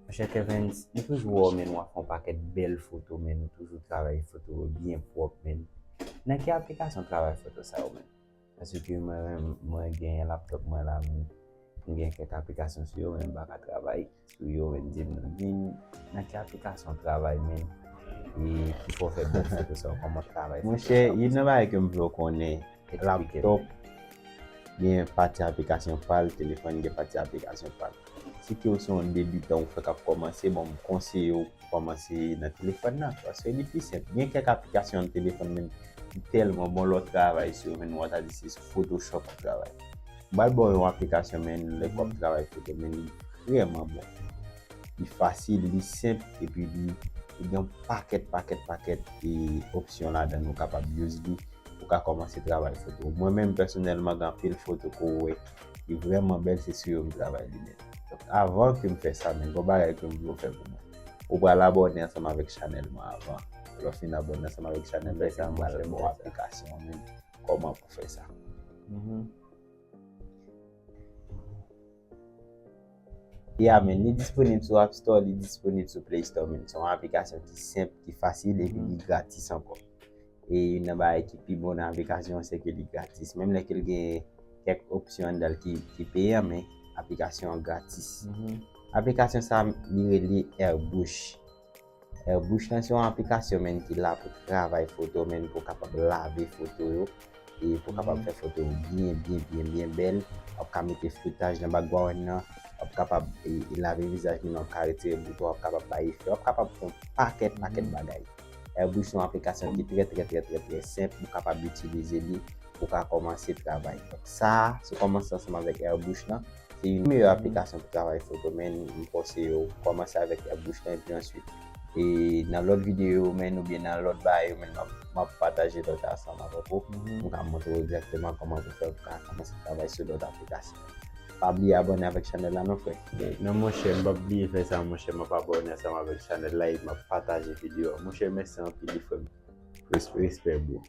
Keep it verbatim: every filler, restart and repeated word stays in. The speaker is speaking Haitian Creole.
Monchè Kevens, m toujou wè w, men w ap fè yon pakèt bèl foto, men w toujou travay foto yo byen pwòp, men. Nan ki aplikasyon w travay foto sa yo, men? Paske mwen menm, mwen gen laptop mwen la, men m gen kèk aplikasyon sou yo, men m pa ka travay sou yo, men di m, di m nan ki aplikasyon w travay, men, e ki fè w fè bèl foto sa yo, kòman w travay foto sa yo. Monchè, youn nan bagay ke m vle w konnen, laptop gen pati aplikasyon pa l, telefòn gen pati aplikasyon pa l. Si ke w se yon debitan, ou fèk ap kòmanse, bon, m konseye w kòmanse nan telefòn nan, paske li pi senp. Gen kèk aplikasyon nan telefòn, men, ki tèlman bon, lè w travay sou yo, men, w ta di se sou Photoshop w ap travay. M pral ba w yon aplikasyon, men, lè w ap travay foto, men, li vrèman bon. Li fasil, li senp, epi li, li gen yon pakèt, pakèt, pakèt, e, opsyon ladan l ou kapab use li pou w ka kòmanse travay foto. Mwen menm, pèsonèlman, gen anpil foto ke w wè ki vrèman bèl, se sou yo m travay li menm. Donk, avan ke m fè sa, men, gen yon bagay ke m vle w fè pou mwen. Ou pral abòne ansanm avèk chanèl mwen avan. Lè w fin abòne ansanm avèk chanèl mwen, m pral ba w aplikasyon an menm, kòman pou fè sa. Ya, men, li disponib sou App Store, li disponib sou Play Store, men. Se yon aplikasyon ki senp, ki fasil, epi li gratis ankò. E youn nan bagay ki pi bon nan aplikasyon an, se ke li gratis. Menm lè ke l gen kèk opsyon anndan l ki, ki peyan, men aplikasyon an gratis. Aplikasyon sa, li rele Airbrush. Airbrush lan se yon aplikasyon, men, ki la pou travay foto, men, pou w kapab lave foto yo, e pou w kapab fè foto yo byen, byen, byen, byen bèl. W ap ka mete floutaj nan background nan, w ap kapab, e, e lave vizaj moun nan, w ap ka retire bouton, w ap kapab bay efè, w ap kapab fè yon pakèt, pakèt bagay. Airbrush se yon aplikasyon ki trè, trè, trè, trè, trè senp, ou kapab itilize li pou w ka kòmanse travay. Donk, sa a, si w kòmanse ansanm avèk Airbrush lan, se youn nan meyè aplikasyon pou travay foto, men m konseye w kòmanse avèk Airbrush lan, epi answit, e nan lòt videyo, men, oubyen nan lòt bagay yo, men, m ap, m ap pataje lòt ansanm avèk ou. M ka montre w egzakteman kòman pou fè pou ka kòmanse travay sou lòt aplikasyon. Pa bliye abòne avèk chanèl la non, frè. Non, monchè, m p ap bliye fè sa, monchè, m ap abòne ansanm avèk chanèl la, e m ap pataje videyo a. Monchè, mèsi anpil, frè m. Respè, respè, bro.